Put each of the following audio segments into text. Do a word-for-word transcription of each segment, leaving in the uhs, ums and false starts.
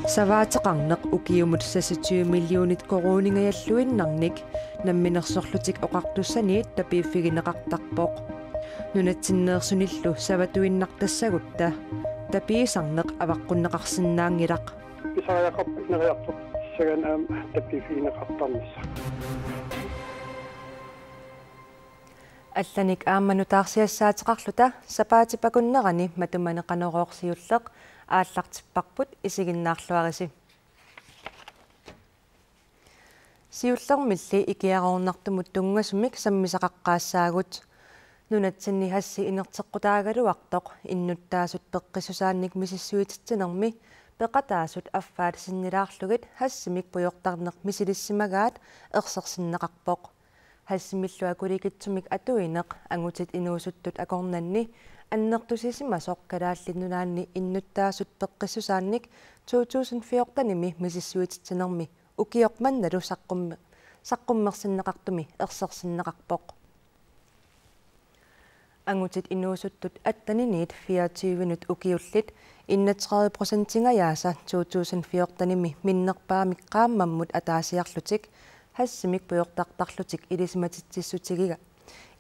Savaateqarneq ukiumut seksogtyve millionit koruuningajalluinnarnik Namminersorlutik Oqartussaniit tapiiffigineqartarpoq. Nunatsinneersunillu savatuinnartassagutta tapiisarneq avaqqunneqarsinnaanngilaq. Pisariaqarpoq ineriartortissagaanni aamma tapiiffigineqartarnissaq. Allanik aamma nutaarsiassaateqarluta sapaatip akunnerani matumani Qanorooq siulleq aallartipparput, isiginnaarluarisi. Siullermilli ikiaroornartumut tunngasumik sammisaqaqqaassaagut. Nunatsinni hashi inerteqqutaagaluartoq innuttaasut peqqissusaannik misissuititsinermi peqataasut affaat sinnilaarlugit hashimik pujortarneq misilissimagaat ersersinneqarpoq. Hashimillu akulikitsumik atuineq angutit inuusuttut akornanni annertusisimasoq Kalaallit Nunaanni innuttaasut peqqissusaannik to tusind fjortenimi misissuititsinermi ukioq mannalu saqqummi-, saqqummersinneqartumi ersersinneqarpoq. Angutit inuusuttut atteniniit fireogtyvenut ukiullit enogtredive procentingajaasa to tusind fjortenimi minnerpaamik qaammammut ataasiarlutik hashimik pujortartarlutik ilisimatitsissutigiga-,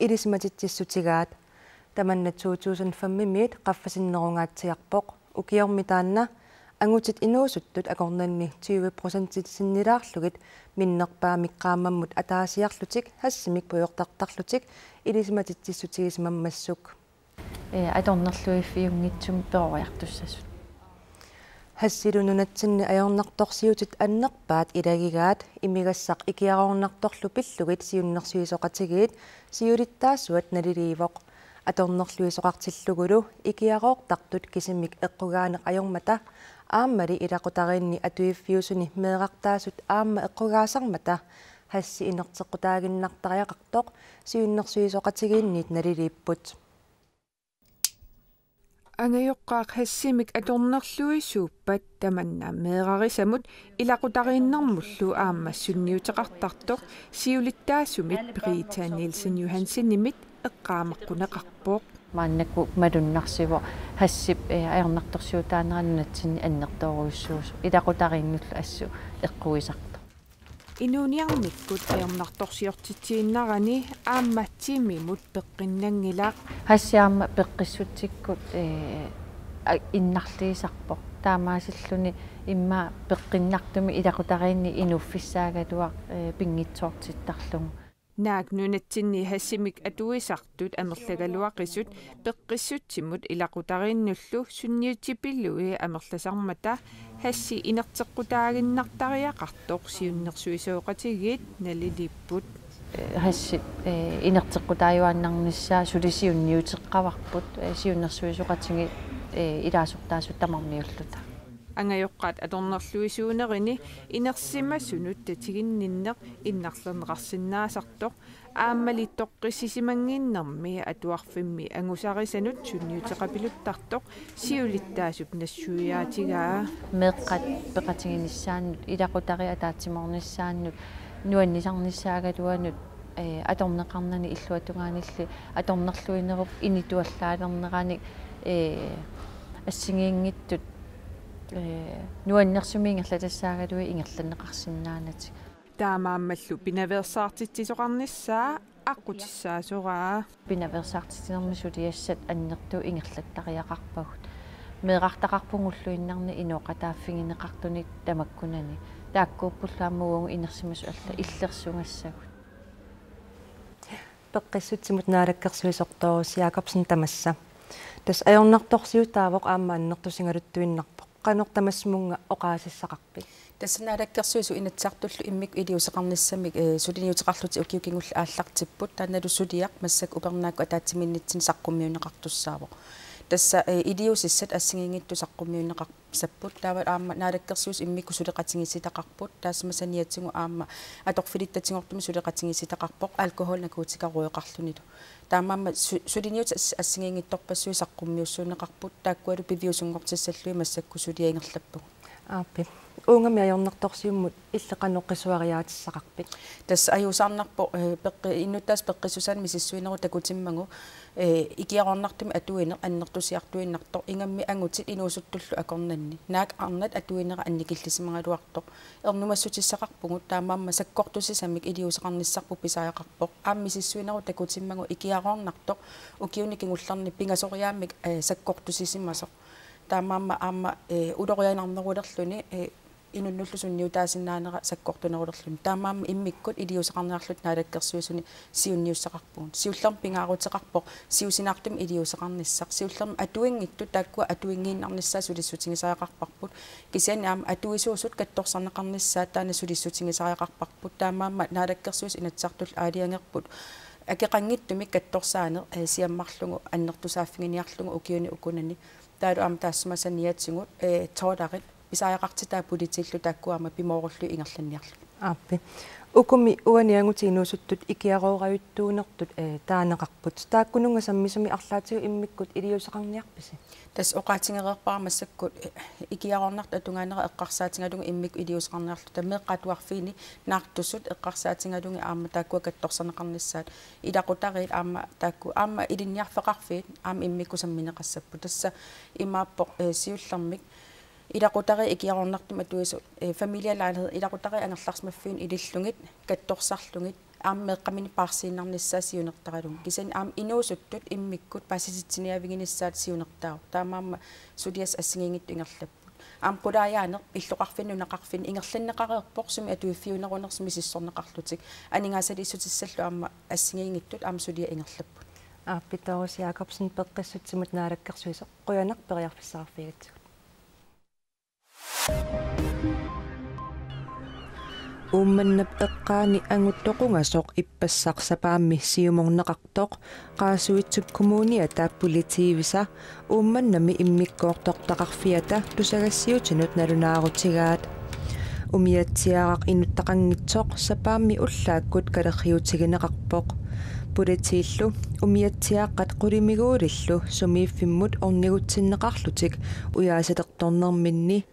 ilisimatitsissutigaat. Tamanna to tusind femimiit qaffasinnerungaatsiarpoq. Ukiormi taanna angutit inuusuttut akornanni tyve procentit sinnilaarlugit minnerpaamik qaammammut ataasiarlutik hashimik pujortartarlutik ilisimatitsissutigisimammassuk. Ee, atornerluiffiunngitsumik peroriartussasut. Hashilu nunatsinni ajornartorsiutit annerpaat ilagigaat imigassaq ikiaroornartorlu pillugit siunnersuisoqatigiit siulittaasuat naliliivoq. Atornerluisoqartillugulu ikiaroortartut kisimik eqqugaaneq ajormata aammali ilaqutariinni atuiffiusuni meerartaasut aamma eqqugaasarmata hashi inerteqqutaaginnartariaqartoq siunnersuisoqatigiinniit naliliipput. Angajoqqaaq hashimik atornerluisuuppat tamanna meerarisamut ilaqutariinnermullu aamma sunniuteqartartoq siulittaasumit Britta Nielsen Johansenimit eqqaamaqquneqarpoq. Maannakkut malunnarsivoq haship, eh, ajornartorsiutaanera nunatsinni annertoorujussuusoq, ilaqutariinnullu assut eqquisartoq. Inuuniarnikkut ajornartorsiortitsiinnarani aamma timimut peqqinnanngilaq. Hashi aamma peqqissutsikkut, eh, a-, innarliisarpoq. Taamaasilluni immaqa peqqinnartumik ilaqutariinni inuuffissaagaluaq, eh, pinngitsoortittarlugu. Naak nunatsinni hashimik atuisartut amerlagaluaqisut peqqissutsimut ilaqutariinnullu sunniutipilui amerlasarmata hashi inerteqqutaaginnartariaqartoq siunnersuisoqatigiit naliliipput. Hashi, eh, inerteqqutaajuaannarnissaa suli siunniuteqqavarput, eh, siunnersuisoqatigiit, eh, ilaasortaasut tamarmiulluta. Angajoqqaat atornerluisuunerini inersimasunut tatiginninneq innarlerneqarsinnaasartoq aammali toqqissisimannginnermi atuarfimmi angusarisanut sunniuteqapiluttartoq siulittaasup nassuiaatigaa. Meeqqat peqatiginissaannut, ilaqutariit ataatsimoornissaannut, nuannisarnissaagaluanut, eh, atorneqarnani illuatungaanilli atornerluinerup inituallaalerneranik, eh, assigiinngitsut, eh, nuannersumik ingerlatassaagaluit ingerlanneqarsinnaanatik. Taamaammallu pinaveersaartitsisoqarnissaa aqqutissaasoraa. Pinaveersaartitsinermi suliassat annertuut ingerlattariaqarpagut. Meerartaqarpunga ulluinnarni inooqataaffigineqartunik tamakkunani. Taakkuuppullu aamma uagut inersimasut allat illersugassagut. Peqqissutsimut naalakkersuisoq Doris Jakobsen tamassa. Tassa ajornartorsiutaavoq aamma annertusigaluttuinnarpoq. Qanoq tamassumunga oqaasissaqarpit? Tassa naalakkersuisut Inatsisartullu immikkut iliuuseqarnissamik, eh, suliniuteqarlutik ukiut kingulliit aallartipput, taannalu suliaq massakkut upernaakkut ataatsimiinnitsinni saqqummiunneqartussaavoq. Tassa, eh, iliuusissat assigiinngitsut saqqummiunneqarput. Sapput taava aamma naalakkersuisut immikkut suleqatigiissitaqarput, taassuma saniatigut aamma atorfilittatigoortumik suleqatigiissitaqarpoq alkohol narkotikarujoqarlunilu. Taamaammat su-, suliniutit as-, assigiinngitsorpassuit saqqummiussuunneqarput, taakkualu piviusunngortissallugit massakkut suliaq ingerlappagut. Aappi. Uunga ajornartorsiummut illit qanoq qisuariaatissaqarpit? Tassa ajuusaarnarpoq, eh, peqqi-, innuttaasut peqqissusaannik misissuinerup takutimmagu, eh, ikiaroornartumik atuineq annertusiartuinnartoq, ingammik angutit inuusuttullu akornanni. Naak arnat atuinera annikillisimagaluartoq. Ernumassutissaqarpugut, taamaammat sakkortusisamik iliuuseqarnissarput pisariaqarpoq. Aamma misissuinerup takutimmagu ikiaroornartoq ukiuni kingullerni pingasoriaammik, eh, sakkortusisimasoq. Taamaammat aamma, eh, ulorianarnerulerluni, eh, inunnullu sunniutaasinnaanera sakkortunerulerluni. Taamaammat immikkut iliuuseqarniarluta Naalakkersuisuni siunniussaqarpugut. Siullermik pingaaruteqarpoq siusinaartumik iliuuseqarnissaq. Siullermik atuinngitsut taakkua atuinngiinnarnissaat sulissutigisariaqarparput. Kisianni aamma atuisuusut katsorsarneqarnissaat taanna sulissutigisariaqarparput. Taamaammat Naalakkersuisut Inatsisartullu aalajangerput akeqanngitsumik katsorsaaneq, eh, siammarlugu annertusaaffiginiarlugu ukiuni ukunani. Taavalu aamma taassuma saniatigut, eh, tolverit pisariaqartitaat politiillu taakkua aamma pimoorullugit ingerlanniarlugit. Aappi. Ukumi uani angutit inuusuttut ikiaroorajuttuunertut, eh, taaneqarput. Taakkununnga sammisumik arlaatigut immikkut iliuuseqarniarpisi? Tassa oqaatigereerpara massakkut, eh, ikiaroornartut atugaanera eqqarsaatigalugit immikkut iliuuseqarniarluta, meeqqat atuarfiini naartusut eqqarsaatigalugit aamma taakkua katsorsarneqarnissaat. Ilaqutariit aamma taakku aamma ilinniarfeqarfiit aamma immikkut sammineqassapput. Tassa imaappoq, eh, siullermik ilaqutariit ikiaroornartumik atuisut, eh, familielejlighed, ilaqutariit angerlarsimaffiunik ilillugit katsorsarlugit aamma meeqqaminik paarsiinnarnissaat siunertaralugit. Kisianni aamma inuusuttut immikkut paasisitsiniaaviginissaat siunertaavoq. Taamaammat suliassat assigiinngitsut ingerlapput. Aamma qulaajaaneq illoqarfinni nunaqarfinni ingerlanneqareerpoq sumi atuiffiunerunersoq misissorneqarlutik. Aningaasaliissutissallu aamma assigiinngitsut aamma suliat ingerlapput. Aappi Doris Jakobsen, peqqissutsimut naalakkersuisoq, qujanaq periarfissaqarfigigatsigut. Uummannap eqqaani angut toqungasoq ippassaq sapaammi siumorneqartoq Qaasuitsup Kommuniata politiivisa Uummannami immikkoortortaqarfiata tusagassiutinut nalunaarutigaat. Umiatsiaaraq inuttaqanngitsoq sapaammi ullaakkut kalerriutigineqarpoq. Politiillu umiatsiaaqqat qulimiguulillu sumiiffimmut ornigutsinneqarlutik ujaasilertornerminni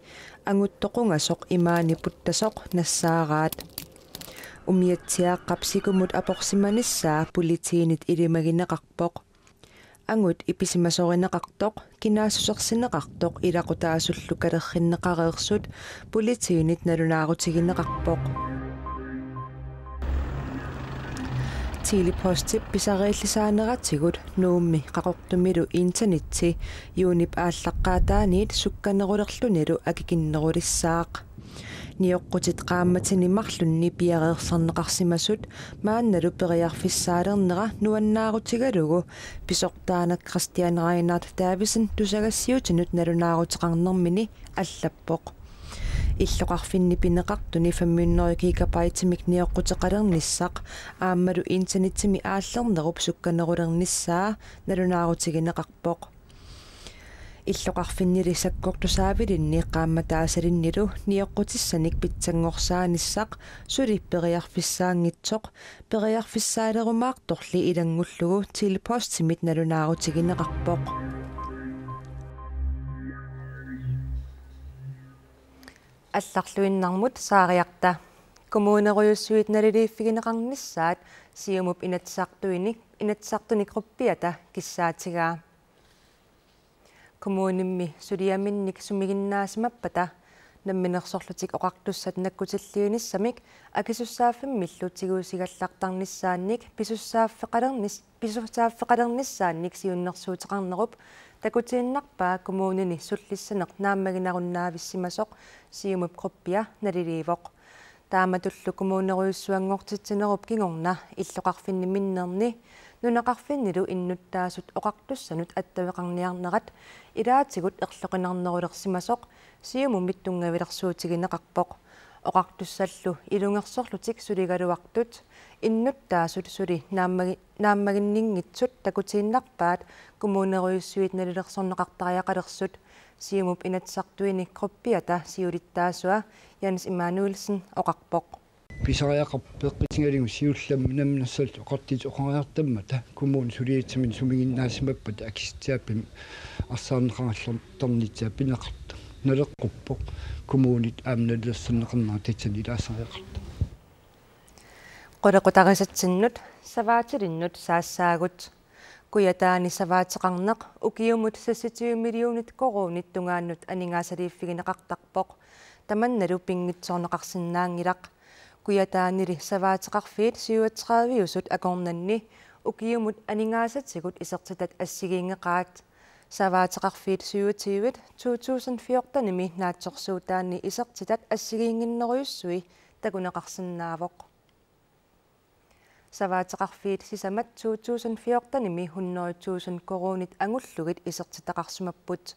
angut toqungasoq imaani puttasoq nassaaraat. Umiatsiaaqqap sikumut aporsimanissaa politiinit ilimagineqarpoq. Angut ipisimasorineqartoq, kinaassusersineqartoq ilaqutaasullu kalerrinneqareersut politiinit nalunaarutigineqarpoq. Tele-Postip pisariillisaaneratigut Nuummi Qaqortumilu internetti juunip aallaqqaataaniit sukkanerulerlunilu akikinnerulissaaq. Nioqqutit qaammatini marlunni piareersarneqarsimasut maannalu periarfissaalernera nuannaarutigalugu pisortaanak Christian Reinhardt Davidsen tusagassiutinut nalunaaruteqarnermini allappoq. Illoqarfinni pineqartuni fem hundrede gigabytemik nioqquteqalernissaq aammalu internettimi aallernerup sukkanerulernissaa nalunaarutigineqarpoq. Illoqarfinnili sakkortusaavilinni qaammataasalinnilu nioqqutissanik pitsanngorsaanissaa suli periarfissaanngitsoq, periarfissaalerumaartorli ilanngullugu Tele-Postimit nalunaarutigineqarpoq. Allarluinnarmut saariarta. Kommunerujussuit naliliiffigineqarnissaat Siumup Inatsisartuini, Inatsisartuni gruppiata kissaatigaa. Kommunimmi suliaminnik sumiginnaasimappata Namminersorlutik Oqartussat nakkutilliinissamik akisussaaffimmillu tigusigallartarnissaannik pisussaaffeqalernis-, pisussaaffeqalernissaannik siunnersuuteqarnerup takutiinnarpaa kommunini sullissaneq naammaginarunnaavisimasoq Siumup gruppia naliliivoq. Taamatullu kommunerujussuanngortitsinerup kingorna illoqarfinni minnerni nunaqarfinnilu innuttaasut oqartussanut attaveqarniarnerat ilaatigut erloqinarnerulersimasoq Siumumit tunngavilersuutigineqarpoq. Oqartussallu ilungersorlutik suligaluartut innuttaasut suli naammagi-, naammaginninngitsut takutiinnarpaat kommunerujussuit nalilersorneqartariaqalersut, Siumup Inatsisartuini gruppiata siulittaasua Jens Immanuelsen oqarpoq. Pisariaqarpoq peqqutigalugu siullermik Namminersorlutik Oqartussat oqariartammata kommuni suliassaminik sumiginnaasimappata akissutiaappimmi arsaarneqarallartarnissaa pineqartoq. Naleqquppoq kommunit aamma nalilersorneqarnera tassani ilaassariaqartoq. Qulequtarisatsinnut savaatilinnut saassaagut. Kujataani savaateqarneq ukiumut seksogtyve millionit koruunit tungaannut aningaasaliiffigineqartarpoq. Tamannalu pinngitsoorneqarsinnaanngilaq. Kujataanili savaateqarfiit syvogtredive-usut akornanni ukiumut aningaasatigut isertitat assigiinngeqaat. Savaateqarfiit syvogtyve to tusind fjorten-imi naatsorsuutaanni isertitat assigiinnginnerujussui takuneqarsinnaavoq. Savaateqarfiit sisamat to tusind fjorten-imi hundrede tusind koruunit angullugit isertitaqarsimapput.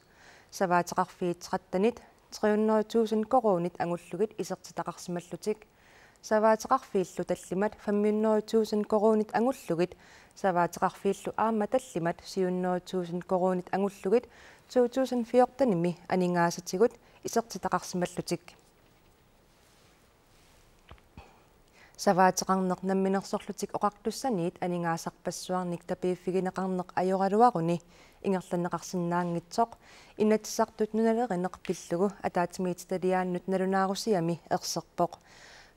Savaateqarfiit tretten-it tre hundrede tusind koruunit angullugit isertitaqarsimallutik. Savaateqarfiillu tallimat fem hundrede tusind koruunit angullugit, savaateqarfiillu aamma tallimat syv hundrede tusind koruunit angullugit to tusind fjorten-imi aningaasatigut isertitaqarsimallutik. Savaateqarneq Namminersorlutik Oqartussaniit aningaasarpassuarnik tapiiffigineqarneq ajoraluaruni ingerlanneqarsinnaanngitsoq Inatsisartut nunalerineq pillugu ataatsimiititaliaannut nalunaarusiami erserpoq.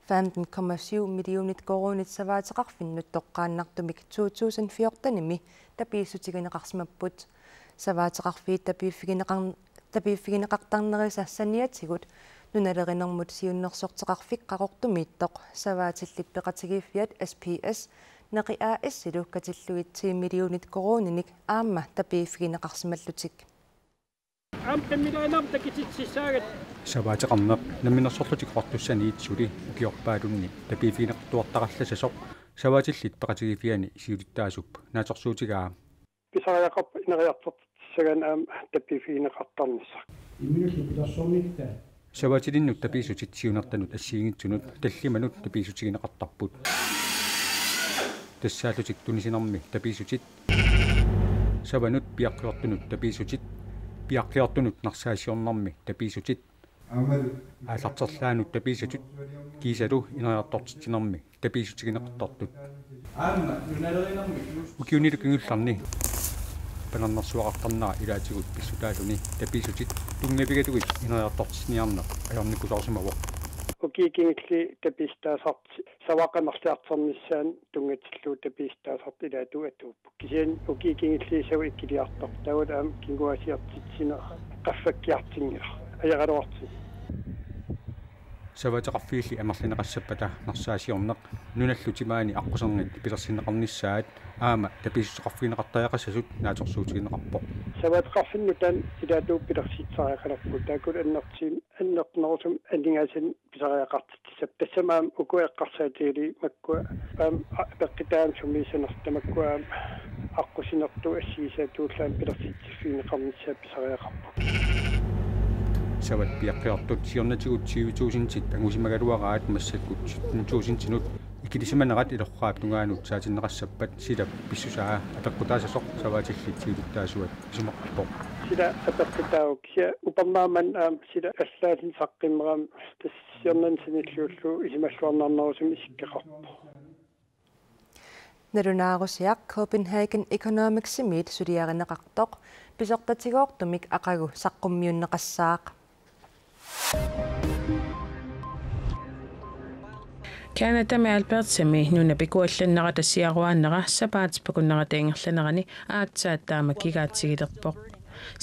Femten komma syv millionit koruunit savaateqarfinnut toqqaannartumik to tusind fjorten-imi tapiissutigineqarsimapput. Savaateqarfiit tapiiffigineqar-, tapiiffigineqartarnerisa saniatigut nunalerinermut siunnersorteqarfik Qaqortumiittoq savaatillit peqatigiiffiat S P S Naqi A/S-ilu katillugit ti millionit koruuninik aamma tapiiffigineqarsimallutik. Aamma tammilaanermut takutitsissaagat. Savaateqarneq Namminersorlutik Oqartussaniit suli ukiorpaalunni tapiiffigineqartuartarallassasoq savaatillit peqatigiiffianni siulittaasup naatsorsuutigaa. Pisariaqarpoq ineriartortitsissagaanni aamma tapiiffigineqartarnissaq. Imminullu pilersornitta. Savaatilinnut tapiissutit siunertanut assigiinngitsunut tallimanut tapiissutigineqartarput. Tassaallutik tunisinermi tapiissutit. Savanut piaqqiortunut tapiissutit. Piaqqiortunut narsaasiornermi tapiissutit. Aallarterlaanut tapiissutit. Kiisalu ineriartortitsinermi tapiissutigineqartartut. Aamma nunalerinermi. Ukiunilu kingullerni panernersuaqartarnera ilaatigut pissutaaluni tapiissutit tunngavigalugit ineriartortitsiniarneq ajornikusoorsimavoq. Ukiut kingulliit tapiissutaasartut savaqqanerliartornissaanut tunngatillugu tapiissutaasartut ilaatigut atuupput. Kisianni ukiut kingulliit savaat ikkiliartortut taavalu aamma kinguaassiartitsineq qaffakkiartinngilaq. Ajoraluartumik. Savaateqarfiilli amerlineqassappata narsaasiorneq nunallu timaani aqqusernit pilersinneqarnissaat aamma tapiissuteqarfigineqartariaqassasut naatsorsuutigineqarpoq. Savaateqarfinnut taanna ilaatigut pilersitsisariaqalerpugut. Taakku annertuumik annertunerusumik aningaasanik pisariaqartitsissappat. Tassami aamma uku eqqarsaatigalugit makkua aamma a-, apeqqutaamik sumiissanersoq tamakkua aamma aqqusinertut assigisaatuullu aamma pilersitsiffigineqarnissaat pisariaqarput. Savat piaqqiortut siornatigut tyve tusindit angusimagaluaraat massakkut sytten tusindinut ikilisimanerat ilorraap tungaanut saatinneqassappat sila pissusaa apeqqutaassasoq savaatillit siulittaasuat isumaqarpoq. Sila apeqqutaavoq kisianni upernaammat aamma sila allaallutik saqqummerami tassa siornanut sanilliullugu isumalluarnarnerusumik isikkoqarpoq. Nalunaarusiaq Copenhagen Economicsimiit suliarineqartoq pisortatigoortumik aqagu saqqummiunneqassaaq. Canadami Albertami nunap ikuallannerata siaruaannera sapaatip akunnerata ingerlanerani aatsaat taama kigaatsigilerpoq.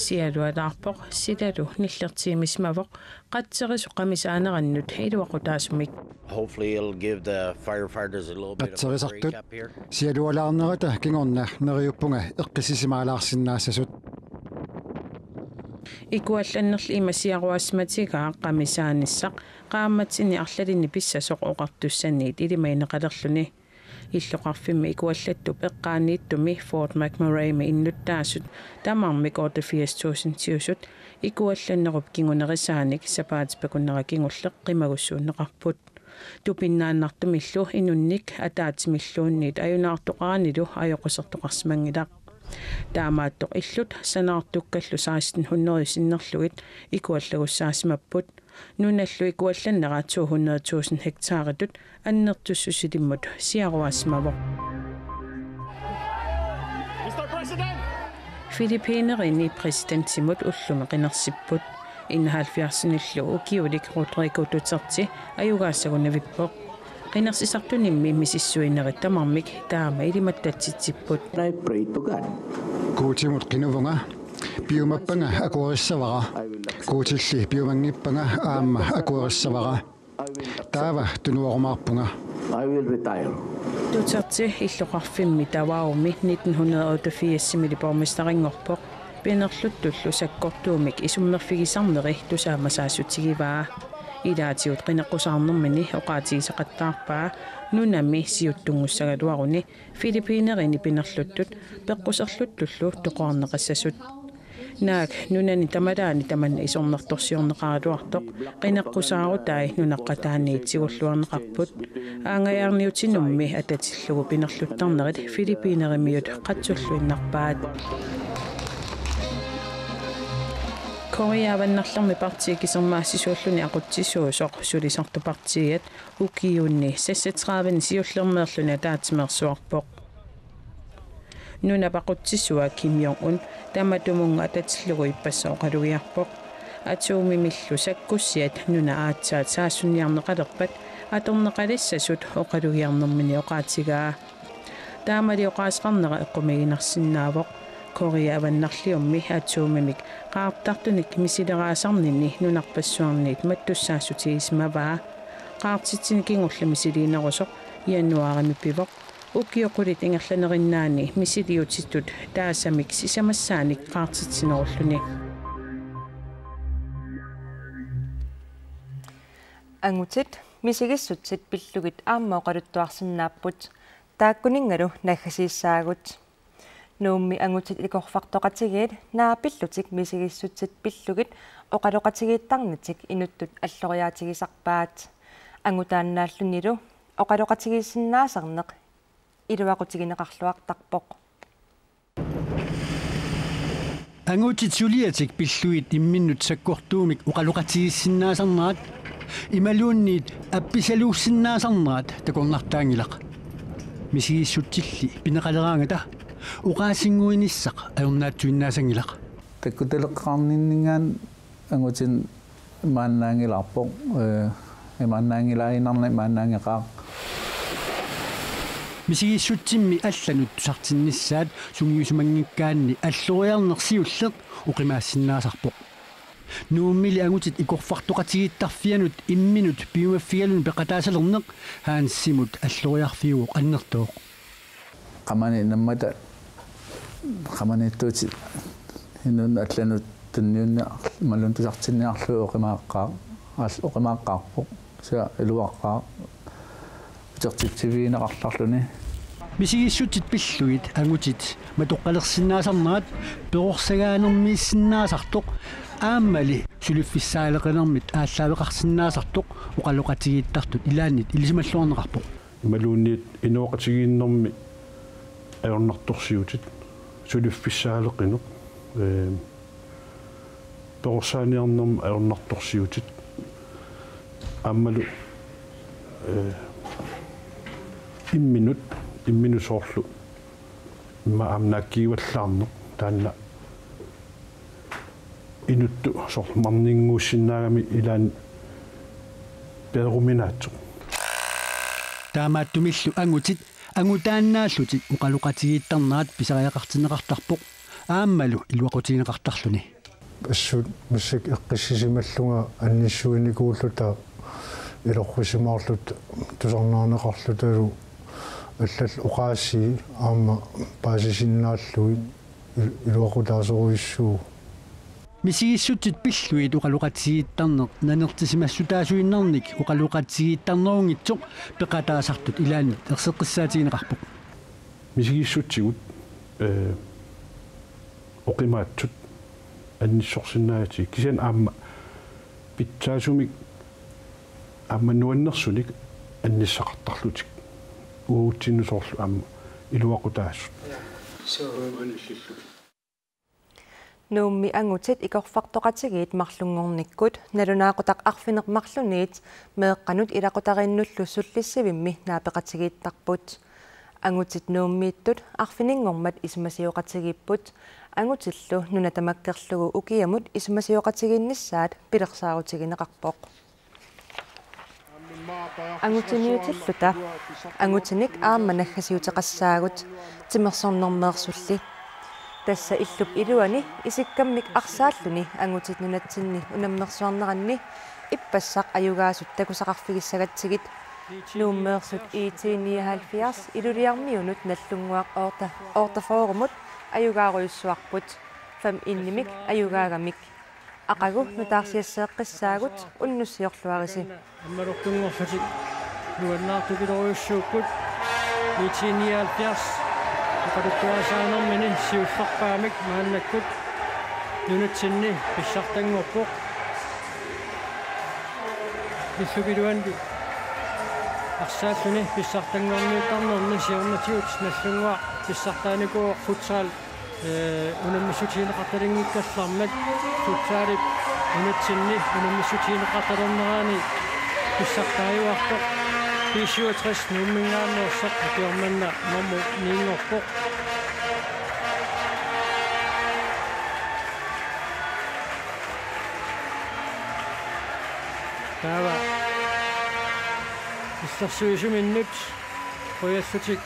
Sialualaarpoq, silalu nillertigisimavoq, qatserisut qamisaanerannut iluaqutaasumik. Hopefully it'll give the firefighters a little bit of a break. Qatserisartut up here. Sialualaarnerata kingorna neriuppunga eqqissisimaalaarsinnaassasut. Ikuallannerli ima siaruaassimatigaa qamisaanissaq qaammatini arlalinni pissasoq Oqartussaniit ilimagineqalerluni. Illoqarfimmi ikuallattup eqqaaniittumi Fort McMurraymi innuttaasut tamarmik otteogfirs tusindiusut ikuallannerup kingunerisaanik sapaatip akunnera kingulleq qimagussuunneqarput. Tupinnaannartumillu inunnik ataatsimilluunniit ajunaartoqaranilu ajoqusertoqarsimanngilaq. Taamaattoq illut sanaartukkallu seksten hundrede sinnerlugit ikuallagussaasimapput. Nunallu ikuallannera to hundrede tusind hektaritut annertussusilimmut siaruaassimavoq. Filippiinerini præsidentimut ullumi qinersipput. Enoghalvfjerdsinillu ukiulik Rodrigo Duterte ajugaassagunavippoq. Qinersisartunimmi misissuinerit tamarmik taama ilimattatsitsipput. I pray to God. Guutimut qinuvunga, piumappanga akuerissavara. Guutilli piumanngippanga aamma akuerissavara. Taava tunuarumaarpunga. I will retire. Duterte illoqarfimmi Davaomi nitten hundrede og otteogfirsimi borgmesterinngorpoq. Pinerluttullu sakkortuumik isummerfigisarneri tusaamasaassutigivaa. Ilaatigut qineqqusaarnermini oqaatigisaqattaarpaa nunami siuttunngussagaluaruni Filippinerini pinerluttut peqquserluttullu toqorarneqassasut. Naak nunani tamalaani tamanna isornartorsiorneqaraluartoq qineqqusaarutai nunaqqataaniit tigulluarneqarput. Aanngajaarniutinummi atatillugu pinerluttarnerit Filippinerimiut qatsulluinnarpaat. Korea Avannarlermi partii kisermaassisuulluni aqutsisuusoq Sulisartut Partiiat ukiuni seksogtredive siullermeerluni ataatsimeersuarpoq. Nunap aqutsisua Kim Jong-un tamatumunnga atatillugu ippassaq oqalugiarpoq. Atomimillu sakkussiat nunat aatsaat saassunniarneqalerpat atorneqalissasut oqalugiarnermini oqaatigaa. Taamali oqaaseqarnera eqqumiiginarsinnaavoq. Korea Avannarliummi atomimik qaartartunik misileraasarnini nunarpassuarniit mattussaassutigisimagaa. Qaartitsinik kingulleq misiliinerusoq januaarimi pivoq. Ukiut qulit ingerlanerinnaanni misiliutitut taasamik sisamassaanik qaartitsinerulluni. Angutit misigissutsit pillugit aamma oqaluttuarsinnaapput. Taakkuninngalu naggasiissaagut. Nuummi angutit ikorfartoqatigiit naapillutik misigissutsit pillugit oqaloqatigiittarnitik inuttut alloriaatigisarpaat. Angutaannaallunilu oqaloqatigiissinnaasarneq iluaqutigineqarluartarpoq. Angutit suliatik pillugit imminnut sakkortuumik oqaloqatigiissinnaasarnerat imaluunniit appisaluussinnaasarnerat takornartaanngilaq. Misigissutsilli pineqaleraangata oqaasinnguinissaq ajornaatsuinnaassanngilaq. Takkutaleqqaarninninngaanniit angutit imaannaanngilarput, ee, imaannaanngilaannarneq imaannaanngeqaaq. Misigissutsimmi allanut tusartinnissaat sungiusimanngikkaanni alloriarneq siulleq oqimaassinnaasarpoq. Nuummili angutit ikorfartoqatigiittarfianut imminut piumaffigaluni peqataasalerneq Hansimut alloriarfiuvoq annertooq. Qamani nammata qamaniittuutit inunnut allanut tunniunniar-, imaluunniit tusartinniarlugu oqimaaqqaaq-, aal-, oqimaaqqaarpoq. Kisianni iluaqqaaq utertitsivigineqartarluni. Misigissutsit pillugit angutit matoqqalersinnaasarnerat perorsagaanermiissinnaasartoq aammali suliffissaaleqinermit aallaaveqarsinnaasartoq oqaloqatigiittartut ilaanniit ilisimalluarneqarpoq. Imaluunniit inooqatigiinnermi ajornartorsiutit, suliffissaaleqineq, ee, perorsaaniarnermi ajornartorsiutit, aammalu, ee, imminut, imminut soorlu immaqa aamma naakkigivallaarneq taanna inuttut soorlu marninnguussinnaagami ilaanni peeruminaatsoq. Taamaattumillu angutit angutaannaallutik oqaloqatigiittarnerat pisariaqartinneqartarpoq aammalu iluaqutigineqartarluni. Assut massakkut eqqissisimallunga annissuinikuulluta ilorrisimaarluta tusarnaarneqarlutalu allallu oqaasii aamma paasisinnaallugit il-, iluaqutaasorujussuuvoq. Misigissutsit pillugit oqaloqatigiittarneq nanertisimassutaasuinnarnik oqaloqatigiittarnerunngitsoq peqataasartut ilaanni erseqqissaatigineqarpoq. Misigissutsigut, ee, oqimaatsut annissorsinnaagatigit kisianni aamma pitsaasumik aamma nuannersunik annissaqartarlutik. Uagutsinnut soorlu aamma iluaqutaasut. Nuummi angutit ikorfartoqatigiit marlunngornikkut nalunaaqutaq arfineq-marlunniit meeqqanut ilaqutariinnullu sullissivimmik naapeqatigiittarput. Angutit Nuummiittut arfininngormat isumasioqatigiipput, angutillu nuna tamakkerlugu ukiamut isumasioqatigiinnissaat pilersaarutigineqarpoq. Angutiniutilluta angutinik aamma naggasiuteqassaagut, timersornermeersulli. Tassa illup iluani isikkammik arsaalluni angutit nunatsinni unammersuarneranni ippassaq ajugaasut takusaqarfigissagatsigit. Nuummeersut I T nioghalvfjerds Ilulissarmiunut Nagdlunguaq otte-, otteogfyrremut ajugaarujussuarput, fem enimik ajugaagamik. Aqagu nutaarsiasseeqqissaagut, unnussiorluarisi. Ammalortunngorlutik nuannaartukilorujussuupput. I T nioghalvfjerds oqaluttuarisaanermini siullerpaamik maannakkut nunatsinni pissartanngorpoq. Illup iluani arsaalluni pissartanngorniuttarnerni siornatigut Nagdlunguaq pissartaanikuuvoq futsal, ee, unammissutigineqartalinngikkallarmat. Futsalip nunatsinni unammissutigineqartalernerani pissartaajuartoq. B syvogtres Nuumminngaanneersoq ukioq manna nummer ni-nngorpoq. Taava illersuisuminnut quiallutik